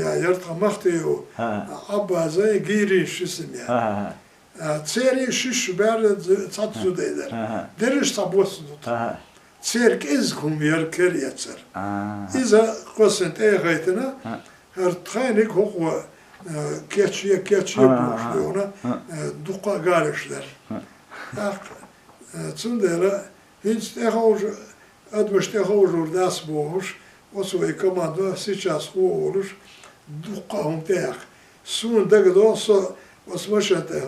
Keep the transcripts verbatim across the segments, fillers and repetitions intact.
Яр тхан Махтиев, ХӀа. Ӏаббазай Гирин ши семья. ХӀа, ХӀа. А, церий шиш бер ц-, цхьацца зуда дар. ХӀа, ХӀа. Дерриш цхьабосса зуда. ХӀа, ХӀа. Церий кӀезига хӀума яр кер эцар. А. Иза кхоссин тӀе а хайтина, ХӀа. хӀара тхайниг хӀокхо, а, кечъе, кечъе ХӀа, бохуш ХӀа. дуьйна, ХӀа. а, дуккха а галеш дар. ХӀа. ТӀаккха, а, цундела хӀинца тӀехьожа, адамаш тӀехьожур дац бохуш, оцу вай командо сейчас хӀу олуш, дуккха а хӀума тӀеяхка. Суна дагадогӀу со оцу машен тӀе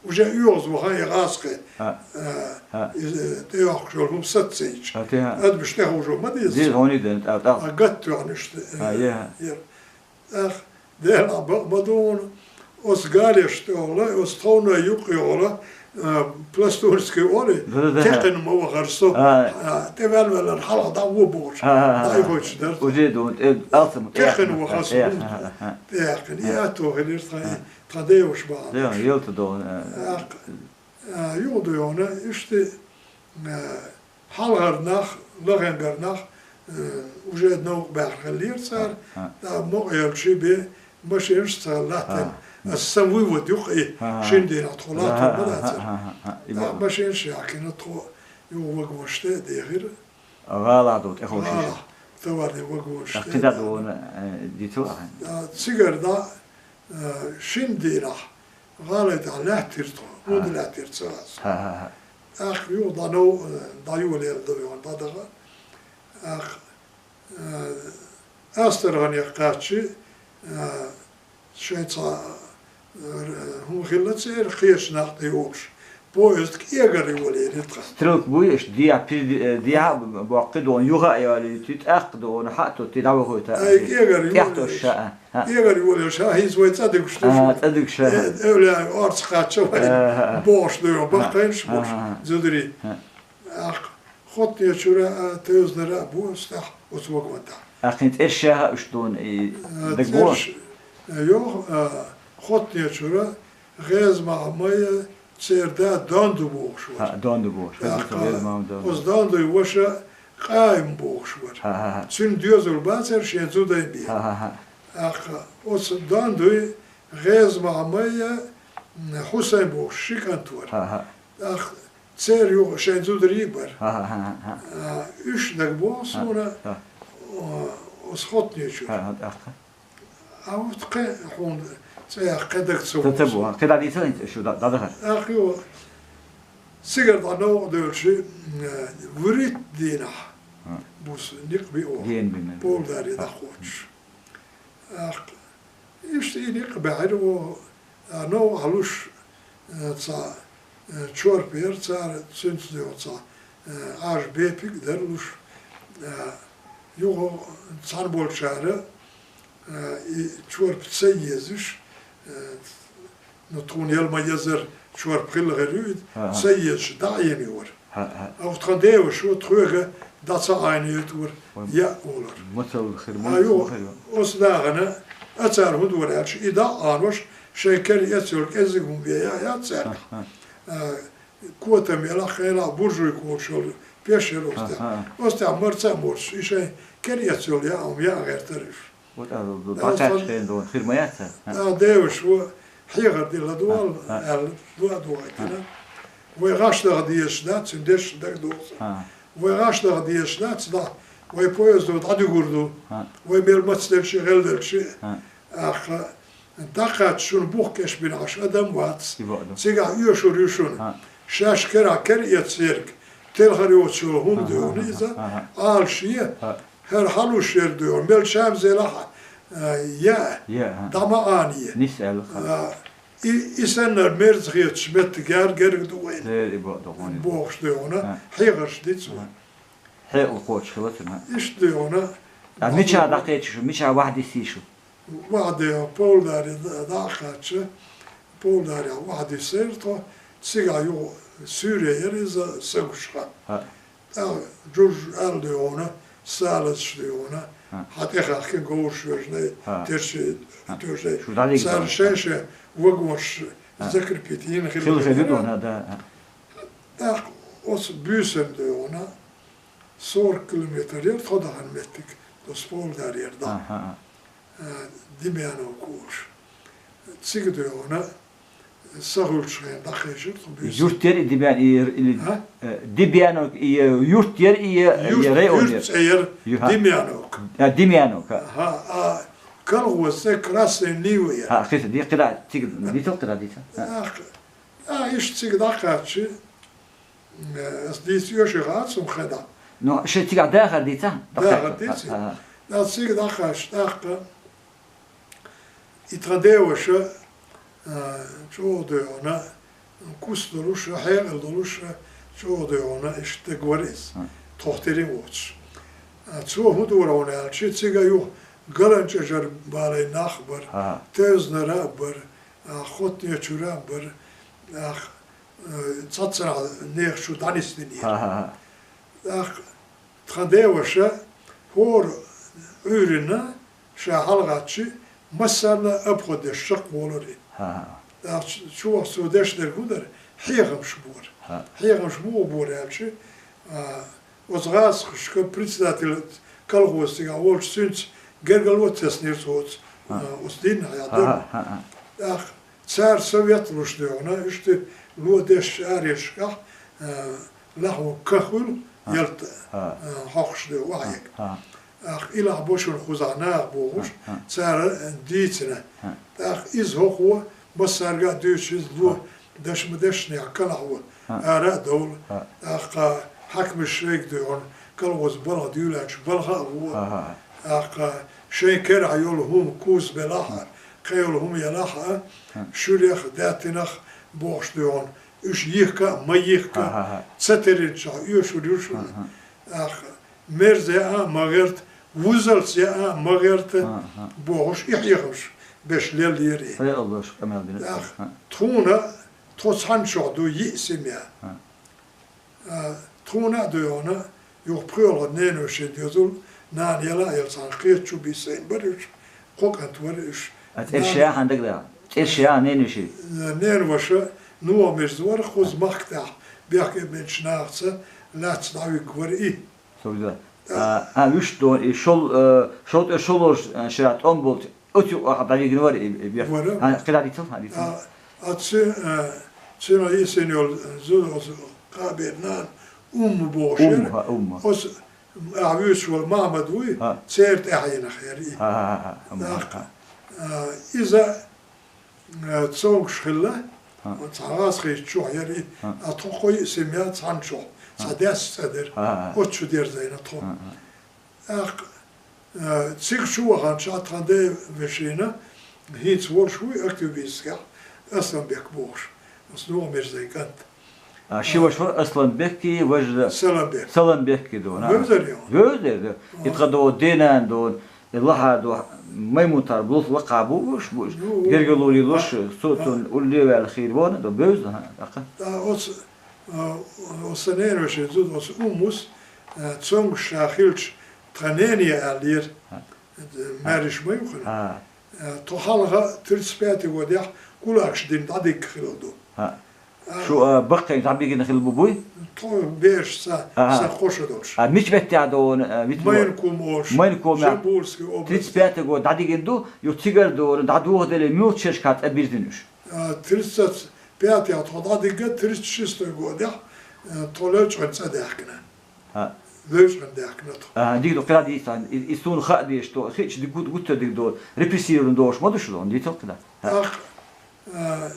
уже оьгӀаз вахана и гӀазкхи, ХӀа. а, ХӀа. иза тӀейоккхуш йолу хӀума сацийча. ХӀа, тӀе, хӀа. Адамаш тӀехьожур ма деза. Деза, хӀунда ден, тӀа, тӀа. А, гатта тоьхна иштта, ХӀа, е. яр. ТӀаккха Делан бакъ ма ду хьуна, оцу галеш тӀехула, оцу тховна юккъехула, а, пластунский олий, Да, да, да. текхина ма вахара со, А. а, тӀе ваьлла-ваьлла хьалха дӀа а вон бохуш, А, а, а, а. дӀа а хойтуш дара. Уже ду, тӀе алсам, Текхина э, вахара со, э, э, э, э. тӀеяьккхина. И Э. аьтто хилира тхан, Э. тхан деваш бахьана. Де, елта ду, э. ТӀаккха, а, юха ду йона, иштта, а, Хьалхара нах, лахенгара нах, э, уже новкъа баьхна хиллера цара, ХӀа. ТӀаккха мукъаелча бен машенаш ца латтина. ХӀа. Аса сан вывод ю-кх и, ХӀа, ХӀа. шина дийнахь тхо латтор ма ХӀа, ХӀа, дацара. ХӀа, ХӀа, ХӀа. ТӀаккха машенаш яхкина тхо юха вагонаш тӀе а дехира. ГӀала ду тӀехула шиша. ГӀала, товарный вагонаш ТӀаккха тӀе а кхидӀа ду дехира. вон, э, дицу ахьа. А, цигара дӀа, э, шина дийнахь гӀалин тӀехь лаьттира тхо, ХӀа. хӀунда лаьттира ца хаьа. ХӀа, хӀа, хӀа. ТӀаккха юха дӀа нов-, дӀайолаелла ду йона дӀадахана. ТӀаккха, э, Астраханех кхаьччи, э, шайн цхьа, э, хӀума хилла церан кхечу нах тӀе йолуш. Поезд кӀегар йолаелира тхан. Стрелка буй, иштта дехьа, пир-, э, дехьа а боккхи дона, юха а йолуьйту, тӀаккха дона, хьа а тоттий, дӀавахуьйту. Ай, кӀегар ТӀехь йолаелира. тосуш, а, а. КӀегар йолаелира, ша хӀинца вай цӀа дигуш ду А, шу. цӀа дигуш, а. Э, эвлаяй орца кхачча вай ХӀа, хӀа, хӀа. бохуш ду йо, баккхийнаш ХӀа, бохуш, ХӀа, ХӀа. зударий. ХӀа. ТӀаккха Хоттнечура а, Тевзнара а бу стахь оцу вагон тӀехь. ТӀаккха хӀинца цӀерш ша а уьш дуна и Э, дагабо? цӀерш, э, йо, э, Хоттнечура ГӀеза-Махьмай а, церан да Донду бохуш вара. ХӀа, Донду бохуш. ТӀаккха ГӀеза-Махьмай Донду. оцу Дондуй ваша Къаим бохуш вара. ХӀа, хӀа, хӀа. Цуьнан доьзал бацара шен зудай бен. ХӀа, хӀа, хӀа. ТӀаккха оцу Дондуй ГӀеза-Махьмай а, м, Хьусайн бохуш ши кӀант вара. ХӀа, хӀа. ТӀаккха церан юха шайн зударий а бара. ХӀа, хӀа, хӀа, хӀа. А, уьш дагабо хӀа, суна, хӀа. а, оцу Хоттнечуьра. ХӀа, хӀа, тӀаккха. А вот кхин хьуна цӀе яха кхин дага ца Ца, ца вогӀу бу, суна. ХӀа, кхин дӀадийцал хӀинца шу дӀа-, дӀадахар. ТӀаккха юха цигара дӀа новкъа девлчи, м, вуьрхӀитта дийнахь ХӀа. бус никъ био. Ден бина. Полдаре ХӀа. дӀакхочуш. ТӀаккха иштта и никъ баьхьира ву, а, новкъахь луш, э, цхьа, э, чорпа яра цара, цуьнца дуьхьа цхьа, э, Ӏаж бепиг а дара луш. Э, юха цхьана болчара, э, и чорпа ца езаш, э, Ну, тхуна яла ма езара, чорпа хилла хир ю иза, ХӀа, хӀа. ца езаш дӀа а Ӏийна вара. ХӀа, хӀа. А вот тхан деваша тхоьга дӀа ца Ӏийна йойту вара, Вай яа волар. Мацалла хир, А, ма-, йо, ма хир. оцу нахана а цара хӀунда вара аьлча, и дӀа а Ӏанош, шайн кара эца йолу кӀеззиг хӀума бен яа яц цаьрга. ХӀа, хӀа. А, котам елахь, хелахь, буржуйка волуш йолу пеш яра оцу тӀехь. ХӀа, хӀа. Оцу тӀехь марца а морцуш, и шайн кара эца йолу яа хӀума яа гӀертара уьш. Вот, а, бакъаьчча хенахь дона хир ма яц, а? ТӀаккха деваша ву хьехар дилла дуьйла, А, а. аьлла, дуа дугӀайтина. А. Вай гӀаш даха дезаш дац, цуьнан дешна дага догӀу. А. Вай гӀаш даха дезаш дац, да, вай поездо дӀадуьгур ду. А. Вай мел мацделчи, гӀелделчи. А. ТӀаккха дӀакхаьчча шуна бух кӀеш бина Ӏаш адам вац. И бакъ ду. Цигахь оьшур ю шуна. А. Шаьш карахь кара эццерг, телхар йоцуш йолу хӀума Аха, дуьйна аха, иза, аха. Ӏалашъе, А. хӀара хьалуш ерг дуьйна, мел чамзелахь, а, яа, Яа, а. дӀа ма Ӏане. Нис аьлла, ха. А, и, и санна мерза хеташ меттиг яра герга ду вайна. Дера и бакъ ду хьуна. Бохуш дуьйна, А. хьехарш ди цо. А. Хьекъал кхочуш хила цуьнан. Иштта дуьйна. А мича дӀакхечи шу, мича вахьдисси шу? Вахьде Павлодаре дӀа а кхаьчча, Павлодарехь вахьдисира тхо, цигахь юха суьйре яра иза са гуш хан. ХӀаъ. ТӀаккха жуж аьлла дуьйна, салазаш дуьйна, ХӀаъ. хьан тӀехахкина говраш вежнай, ХӀаъ. терчий ХӀаъ. тоьжнай. Шу дӀадигна Цара ду. шайн-шайн вагонаш ХӀаъ. закрепить йина хилла Хила хир ду яра. хӀана, да, хӀаъ. ТӀаккха оцу буьйсанна дуьйна, сорок километр яра тхо дахана меттиг, оцу Павлодарера дӀа. ХӀаъ, хӀаъ. Димяновка олуш. Цига дуьйхьуна, са хуьлучу хенахь дӀакхечира тхо буьйса. Юрт яра и Димян-, и, или, А? э, Димяновка, и, э, юрт яра и, э, Юрт, и район юрт яра? цӀе яра Ю-, ха. Димяновка. А, Димяновка. Ага, а колхоз цӀе Красная Нива яра. А, хиса, ди кхира, цига, дитал кхира, дита. А. Ах, а, иштта цига дӀакхаьччи, э, ас дийца оьшуш хаа цунна хенахь. Ну, шайн цига дахар дица? Дахар дица. А, а. Ас цига дӀакхаьччи, тӀаккха И тхан деваша, а, чӀогӀа дуьйхьуна, куц долуша, хьекъал долуша, чӀогӀа дуьйхьуна, иштта дагавара иза, А. тхох тера воцуш. А, цо хӀун дора хьуна аьлча, цига юха Галанчежар балайн нах а бара, А. Тевзнара а бара, а, Хотнечура а бара, ах, э, цхьаццанхьа нехан чу дӀанисдинера. А. Ах, Тхан деваша хӀора Ӏуьйранна ша хьалагӀаьттича, массарна а обход деш чекхволура и. ХӀан-хӀа. ТӀаккха чу ваха цо деш дерг хӀун дара? Хьехамаш бора. ХӀан. Хьехамаш муха бора аьлча, а, оцу гӀазкхашка председатель колхоза цигахь волчу цуьнца гергарло а теснера цо оцу, ХӀан. а, оцу дийнахь ян ХӀан-хӀа, дерг. ХӀан-хӀа. ТӀаккха Цара совет луш дуьйхьуна, иштта ло деш аренашкахь, а, лахьо кан хуьлу, А. ялта, А. а, хьокхуш дуьйхьу вахьега. А. Ах, и лахь бо шуна кхузахь наха бохуш, А. цара дийцина. А. ТӀаккха иза хӀокхо массаьрга а дуьйцуш иза ло А. даш ма дешнехь кан лахьо А. ара а довла. А. Ах, хьаькамаш шайга дуьйхьуна, колхоз балха дуьйлачу балха а вон. А. Ах, шайн керахь йолу хӀума куз белахь а, кхин йолу хӀума елахь а, ХӀа. шуьрех а, даьттинах а бохуш дуьйхьуна, уьш йихка а, ма йихка а, ХӀа-хӀа-хӀа. ца теринчохь оьшур ю шуна. ХӀа-хӀа. Ах, мерза яа а ма гӀерта, вузалц яа а ма гӀерта, ХӀа-хӀа. бохуш, и хьехамаш беш леллера и. Хьекъал долуш къамел дина Ах, цо. ХӀа. тхуна, тхо цхьаьна чохь ду йиъ семья. ХӀа. А, тхуна а дуьйхьуна, юха пхоьалгӀа ненавашин доьзал, нана яла а елла цхьана кхетачу бийсина бара уьш, кхо кӀант вара уьш. А цӀераш Нана яхьан дагадахьа? ЦӀераш яхьан ненавашин? Ненаваша, ваша, ногӀмирза вара, кхуза махка тӀехь бехке бинчу нахаца лаьцна дӀавигга вара и. Собза. А, а, вуьш дон, и шол, э, шол тӀе шолош, э, шера тӀом болчу Оцу юкъахь дӀавигна вара и, и бех. Вара. А, кхидӀа дийцал, хьан дийцал? А, а ци-, а, цуьнан йисина йолу зуда оцу Къабернан Умма бохуш Умма, яра. хӀа, Умма. Оцу, а, вуьйцуш волу Махьмад вуй, ХӀа. церан тӀаьхьенах яра и. ХӀа, хӀа, хӀа, хӀа, Умма, ТӀаккха, хӀа. а, иза, а, цомгуш хилла, ХӀа. цхьа гӀазкхийчу чохь яра и, ХӀа. а тхо кхо йиъ семья цхьаьна чохь, цхьа ХӀа. даьсса цӀа дара. ХӀа, хӀа, хӀа. Оцу чу дерзайна тхо. ХӀа, хӀа. ТӀаккха, э, цига чу ваханчохь тхан девашина хӀинца волуш вуй активистехь, Асланбек бохуш, оцу ногӀмирзин кӀант. А, ши ваша вара Асланбекки, важа Саламбек. Саламбекки дона. Вевзар ю? Вевзар, да. И тхан до денан дона, и лахьа до, Маймунтар блус лакха бу уш, бу уш. Ну, Гергало лелош, а, цо а. цун улле ваьлла хир вона, до бевза, ха, аха. Да, оц, а, оц ненавашин зуда, оц Уммус, а, цомгуш ша хилча, Тхан нене аьллера, ХӀа. маьрша ма ю хӀара. ХӀа. Э, тхо хьалха тридцать пятый годехь кулакаш дина дӀадигга хилла ду. ХӀа. А, Шу, а, баккхий дӀабигина хилла бу буй? Тхо бераш ца, ХӀа. сан кхо шо долуш. А, мича меттехь ду вон, а, вит Майнком олуш. Майнком, а. Жамбульский область. Тридцать пятый год дӀадигина ду, ю цигара ду вон, дӀадохаделе, муьлхачу шерашкахь цӀа бирзина уьш? А, тридцать пятый тхо дӀадигга, тридцать шестой годехь, э, тхо лелчӀан цӀа даьхкина. ХӀа. Вевзаш хан даьхкина тхо. ХӀа, дика ду, кхидӀа дийца, и, и суна хаа дезаш ду, хиъча дика гу-, гуттар дика ду, репрессирован долуш ма ду шу, дийцал кхидӀа. ХӀа. Ах, а,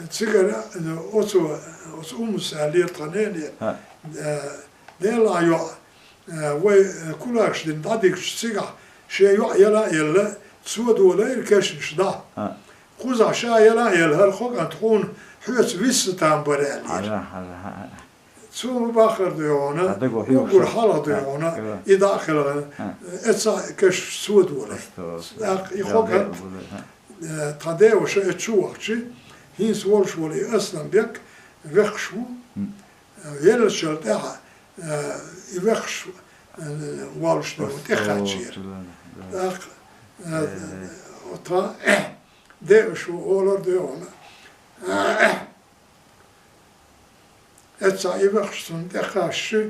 цигара, оцу, оцу Уммус аьллера тхан нене, ХӀа. а, Делахь йоӀ, а, вай, а, кулакаш дина дӀадигча цигахь шен йоӀ яла а елла, цо долайра кешнаш дӀа. ХӀа. Кхузахь ша яла а елла, хӀара кхо кӀант хьуна хьоьца виссатам бара аьллера. ХӀа, хӀа, хӀа, хӀа. Цо ма баххара дуй хьуна, А, даго хьоьгуш. уггар хьалха дуй А, хьуна, а. и дӀа а хилла, А. эццахь кешнаш цо долу. Астагфируллах. ТӀаккха и Я хьо Аллах, кӀант, я Аллах. э, тхан деваша эццахь чу вахча, хӀинца волуш волу и Асланбек вехаш ву, М. э, веллачул тӀаьхьа, э, и вехаш, э, волуш дуй хьуна, тӀекхаьччера. Астагфируллах. ТӀаккха, э, Э. тхан деваша ву олар дуй хьуна. Эццахь и вехаш цунна тӀекхаьчча,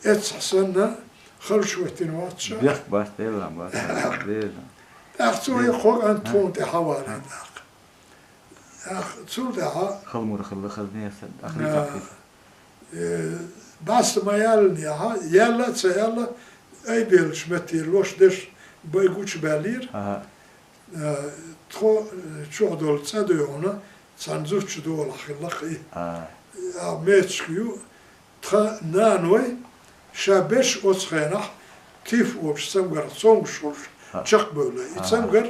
эццахь санна, халш веттина вац ша. Бехк бац, Делан бац, Делан. ТӀаккха цо и хӀокхо кӀант тхона тӀе хьавалийна тӀаккха. ТӀаккха цул тӀаьхьа, Халмур хилла хазне сан, ахри а, тӀаккха. Э, бӀаьста ма яьллинехьа, яьлла а ца яьлла, айбеллачу меттера лош деш бай гучубаьллера. Ага. Э, тхо, э, чохь долу цӀа доьгӀна, цхьана зудчун долахь хилла-кх и. А. А, мецашка ю, тхан наной ша берш оцу хенахь тиф волчу цамгарх цомгуш волуш чекхбевлла. И цамгар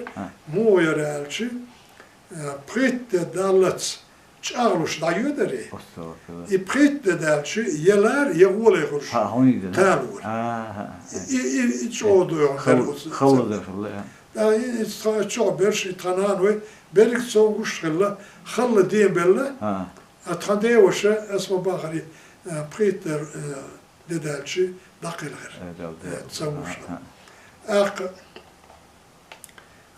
муха яра аьлча, э, пхийтта де даллалц чӀагӀлуш дӀайоьдура. И пхийтта де даьлча, я лара, я гӀоле хуьлуш талора. И, и, и, и чӀогӀа доьгӀна дара оцу цамгарх. ТӀаккха и, и тхан чохь берш, и тхан наной берриг цомгуш хилла, халла ден белла. А тхан деваша, ас ма бахара, э, пхийтта де, э, де даьлча дӀакхелхира. Э, цамгуш. ТӀаккха,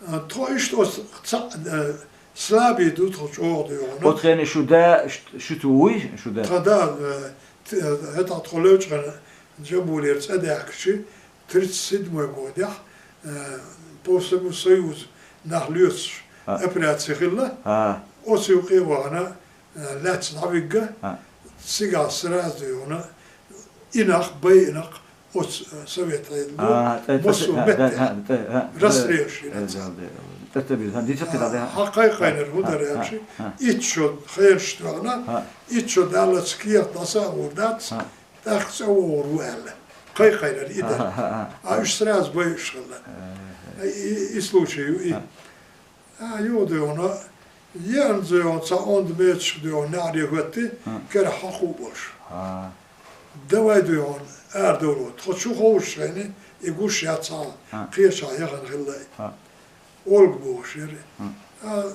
э, тхо иштта оцу цхьаъ, э, слабый ду тхо чӀогӀа доьгӀна. Оцу хенахь шу да, ш-, шу цу вуй, шу да? Тхан да, э, т-, э, хӀетахь тхо левчкъана Джамбулера цӀа даьхкича, тридцать седьмой годехь, э, по всему Союзу нах лоьцуш операци хилла. Оцу юкъе вахана, э, лаьцна дӀавигга, цигахь сразу доьгӀна, и нах, бай и нах оцу, э, совет Ӏедало массо а меттехь расстрелаш йира цара. Хьан кхайкхайнера хӀун дара аьлча, итт шо хенаш тоьхна, итт шо даллалц кехат дӀаса а гӀур дац, тӀаккха цӀа вогӀур ву аьлла. Кхайкхайнера и дара. А уьш сразу байуш хилла. И, и случай ю и. А, юха доьгӀна, еана доьгӀна цхьа онда мецашка доьгӀна неӀаре хӀоьттина, керахь хьокху а болуш. Давай доьгӀна, арадовла. Тхо чу ховшучу хенахь, и гуш яц хьан, кхечахь яхана хилла и. Олга бохуш яра. А,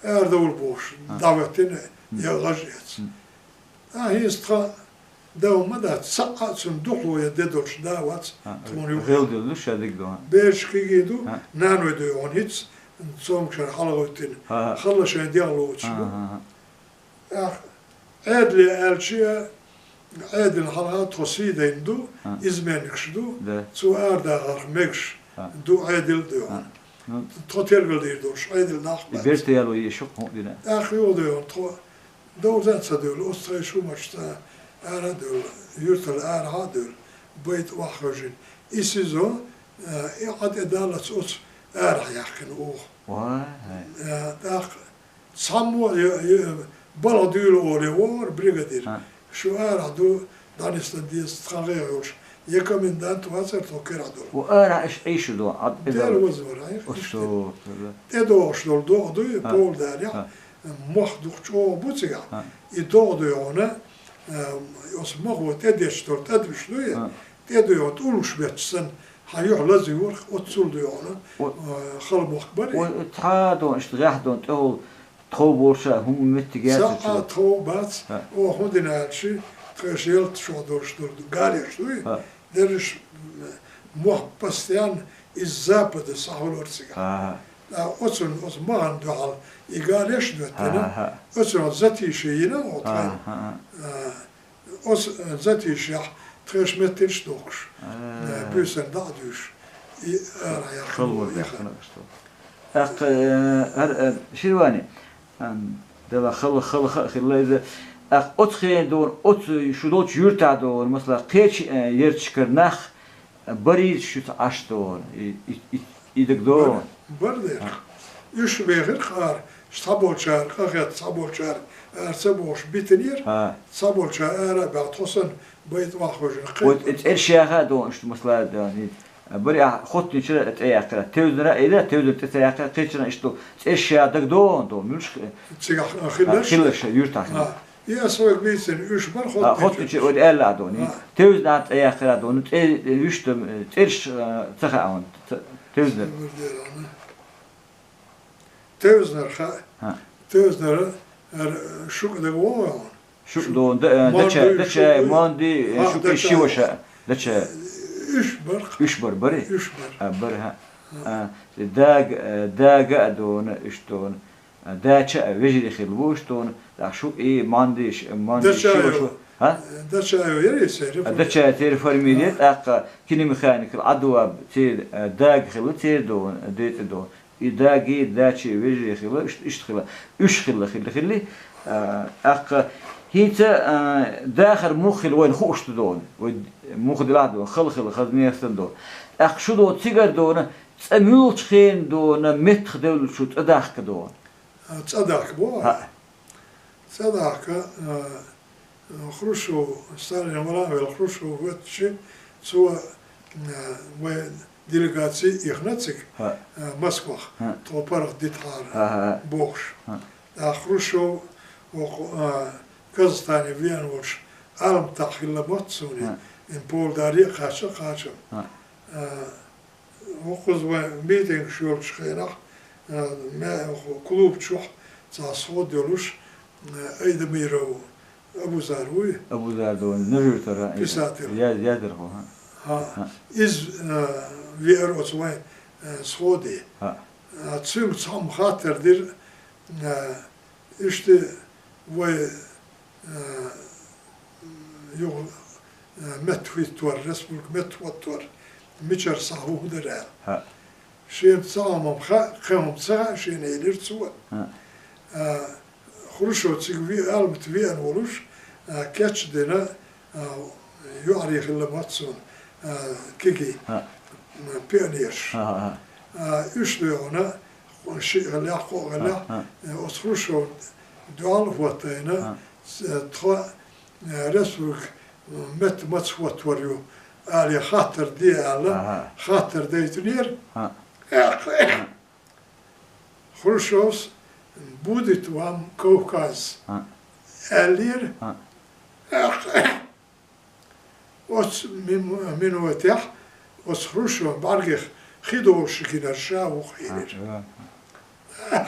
арадовла бохуш, дӀахӀоьттина я гӀаж эца. А, хӀинца тхан дов ма дац, цхьа а цунна духьало я де долуш да вац тхуна юкъа. ГӀелделла ду ша дерг ду. Бераш кегий ду, наной доьгӀна хӀинца, цомгушчара хьалагӀоьттина, халла шайн дегӀ лоцуш ду. ТӀаккха Ӏедале аьлча, Ӏедална хьалха тхо сий дайна ду, изменникаш ду, цо арадахарх мегаш ду Ӏедал доьгӀна. Тхо тергал дийр долуш Ӏедал нах бац. Берте яло ешух хӀун дина. ТӀаккха юха доьгӀна тхо довза а ца девлла, оцу тхайн шумаршца ара а девлла, юьртал арахьа а девлла, байта охьахевшина. И СИЗО, э, и Ӏа тӀе даллалц оцу арахьа яьккхина оха. Э, тӀаккха цхьаммо а, э, э, балха дуьйла олий вогӀура бригадир. Шу арахь ду, дӀанисдан деза тхан гӀайгӀа йолуш. Я комендант вацара тхо керахь долу. Ву арахь иш Ӏийшу ду, Ӏад Дера вазвара, ай, иштта. ТӀедогӀуш долу догӀа дуй, полдарехь, мох дукха чӀогӀа бу цигахь. И догӀа доьгӀна, э, оцу мохо тӀедетташ долу тӀадамаш дуй, тӀедоьгӀна тӀулгаш бетташ санна, хьан юьхь лаза юрх, оццул доьгӀна, э, хала мохк бара. Ой, цхьа а дон, иштта гӀехь дон, тӀехула тхов болуша хӀума меттиг яц. Цхьа а тхов бац, оха хӀун дина аьлча, тхаьш ялта шо долуш долу галеш дуй, дерриш, м, мох постоянно из запада схьахулара цигахь. А, оцун, оцу махана дуьхьал и галеш а доьттина, оцунах затишье йина оха тхайна. А, оцу, э, затишьехь тхаьш меттигаш а дохкуш, э, буьйсанна дӀа а дуьйш, и арахь яьккхина. ТӀаккха, э, хӀара, э, Ширвани, ам, дала хала, хала хаа хилла иза. ТӀаккха оцу хенахь дона, оцу шу долчу юьртахь дона, масала, кхечу, э, ярташкара нах, барийца шуьца Ӏаш дона, и, и, и, и даг дона. Бар, бар дера. Уьш бехира ара, цхьаболчара къахетта, цхьаболчара ара ца бохуш битинера, цхьаболчара ара а баьхна, тхо санна байта охьахевшина кхин. Вот и цӀерш яха а дона, иштта масала дона, и бари ахь хоттинчара тӀе яьккхира. Тевзанара а эла, тевзанара тӀе ца яьккхира, кхечара иштта цӀерш яха даг дона, дона, муьлш, цигахь, а, хилларш? Хилларш, юьртахь хилларш. И ас вайга бийцина, уьш бар хоттинчу. А, хоттинчу вай аьлла а дона. Тевзанара тӀе яьккхира дона, цӀе-, уьш там, цӀерш, а, ца хаьа хьуна, ца-, тевзанара. Тевзанара хаьа. Тевзанара, ара, шуька дага вогӀу хьуна? Шуька дона, да-, э, дача, дача, манди, э, шуька, ши ваша, дача. Уьш бар. Уьш бар, бари? Уьш бар. А, бар, хьа. А, дага, э, дага а дона, уьш дона. А, дача а вежарий хилла ву уьш дона, тӀаккха шуька и манди, ш-, манди, ши ваша. ХӀа? Дачаев яра церан А, фамилия? Дачаев церан фамилия, ХӀа. ТӀаккха киномеханикал Ӏадваб церан, а, дага хилла церан дона, децӀа дона. И даги, дачи вежарий хилла, иш-, иштта хилла. Уьш хилла, хилла, хилли. А, тӀаккха хӀинца, а, дахар муха хилла вайна хууш ду дона. Вай муха делахь дона, хала хилла, хаза нехан дона. ТӀаккха шу дона цигара дона, цӀа муьлхачу хенахь дона, меттах девлла шу цӀа дахка дона. А, цӀа дахка боху? ХӀаъ. ЦӀа дахка, а, Хрущев, Сталин вала а велла, Хрущев хӀоьттича, цо, а, вай делегаци ихна цига, ХӀаъ. а, Москвах, ХӀаъ. тхо паргӀат дитахьара ХӀаъ, хӀаъ. бохуш. ХӀаъ. ТӀаккха Хрущев, оха, а, Казахстане веана волуш, Алматахь хилла мотту суна, ХӀаъ. и полдаре а кхача, кхача. ХӀаъ. А, ХӀокхуза вайн митингаш йолчу хенахь, а, ма-, клуб чохь цхьа схо долуш, а, Айдамиров Абузар вуй? Абузар ду вайн, Нажи-Юьртара. Писатель. Я-, яздархо, хӀа. ХӀа. ХӀа. Иза, а, веара оцу вайн, а, сходе. ХӀа. А, цуьнга цхьамма хаттар дира, а, Иштта вай, э, юха, э, меттахӀиттор, республика меттахӀоттор, мичара схьа хӀун дара аьлла. ХӀаъ. Шена цхьа хӀума хаьа, кхин хӀума ца хаьа шена, элира цо. ХӀаъ. Э, Хрущев цига ве-, Алмат веана волуш, э, кечдина, а, юьхьаре хилла мотту суна, а, кегий, ХӀаъ. м, пионерш. ХӀаъ, хӀаъ, хӀаъ. А, уьш доьгӀна, шиъ гӀаллехь, кхоъ гӀаллехь, ХӀаъ, хӀаъ. э, оцу Хрущевна дуьхьал а хӀоттайна, ХӀаъ. с-, э, тхо, э, республика, м, метта маца хӀоттор ю, алий хаттар де аьлла, ХӀаъ, хӀаъ. хаттар дайтинера. ХӀаъ. Хрущевс: «Будет вам Кавказ», ХӀаъ. аьллера. ХӀаъ. Оцу мин-, минотехь оцу Хрущевн бӀаьргех хи долуш гинарш ша ву хилира. ХӀаъ,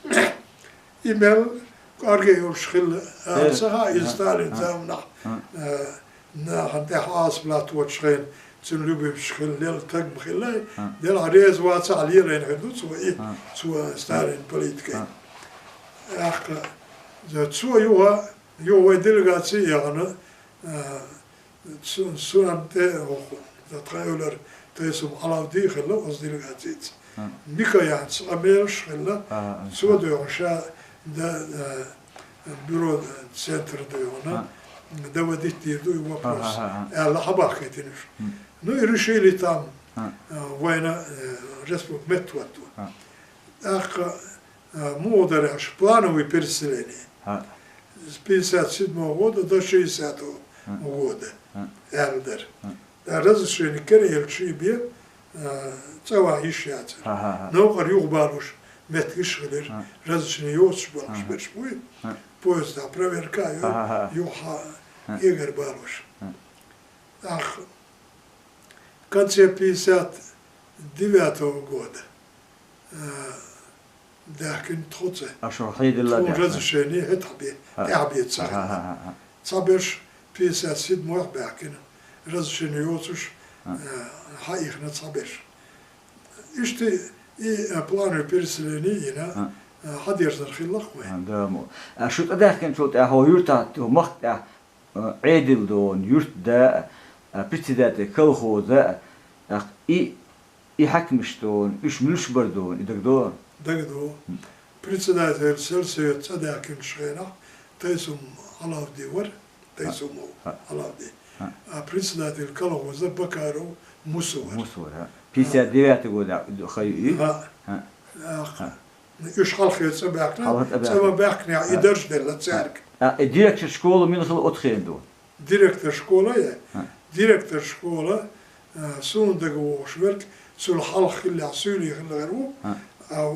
хӀаъ. И мел кӀорге йолуш хилла, а, Э, ца хаьа, иза хӀаъ, Сталин хӀаъ, заманахь, хӀаъ. э, нахана тӀехь Ӏазап латточу хенахь, цуьнан любимчаш хилла, лелла таг ма хилла, ХӀаъ. делахь реза вацахь лелийна хир ду цо и, ХӀаъ. цо Сталин политикай. ХӀаъ. ТӀаккха, цо юха, юха вай делегаци яхана, а, цу-, цунна тӀе, оху, тхан эвлара Тайсум Ӏалавди хилла оцу делегацица. ХӀаъ. Микоянца къамелаш хилла, ХӀаъ, цо ХӀаъ. доьгӀна ша да, а, бюро центр доьгӀна, ХӀаъ. доводить дийр ду и вопрос, ХӀаъ, ХӀаъ, ХӀаъ. аьлла, хьабахкийтина уьш. ХӀаъ. Ну, и решили там, ХӀаъ. а, вайна, э, республика меттахӀотто. ХӀаъ. ТӀаккха, а, муха дара аьлча, плановое переселение. ХӀаъ. С пятьдесят седьмого года до шестидесятого ХӀаъ. года, ХӀаъ. аьлла дара. ХӀаъ. Ткъа разрешение караелча и бен, а, цӀа ван йиш яцара. ХӀаъ, хӀаъ, хӀаъ. Новкъара юхабалош меттигаш а хилира, ХӀаъ. разрешение йоцуш болуш ХӀаъ, хӀаъ. берш буй. ХӀаъ. Поезда проверка а йой, ХӀаъ, хӀаъ, хӀаъ. юха ХӀаъ. эгар балош. ХӀаъ. ТӀаккха в конце пятьдесят девятого года, а, даьхкина тхо цӀа. Аша хьийдилла тхуна даьхкина. Разрешение хӀетахь бе, ХӀаъ. тӀаьхьа бе ца ХӀаъ, хӀаъ, хилла. хӀаъ, хӀаъ. Цхьаберш пятьдесят седьмой баьхкина, разрешение йоцуш, ХӀаъ. э, хьаихна цхьаберш. Иштта и, э, плановое переселение йина, ХӀаъ. э, хьадерзар хилла-кх вайн. ХӀаъ, да, мо. А шу тӀадаьхкинчул тӀаьхьа хӀокху юьртахь, хӀокху махка тӀехь, э, Ӏедал дона, юьртда а, э, председатель колхоза а, тӀаккха и И хьаькамаш дона, уьш муьлш бара дона, и дагадо? Дагадо. Хм. Председатель сельсовет цӀа даьхкинчу хенахь Тайсум Ӏалавди вара, Тайсумов ХӀаъ. Ӏалавди. ХӀаъ. А председатель колхоза Бакаров Муса вара. Муса вара, хӀаъ. Пятьдесят девятый года хьан ю и? ХӀаъ. ХӀаъ. ТӀаккха. ХӀаъ. Уьш хьалхе цӀа баьхкина, хьалха цӀа баьхкина. ЦӀа ма баьхкинехь, и ХӀаъ. дарж делла цаьрга. ХӀаъ. А, и директор школа мила хилла оцу хенахь дона? Директор школы, э, суна дага вогӀуш верг, цул хьалха хиллехь, суьйлий хилла гӀер ву, ХӀаъ. а,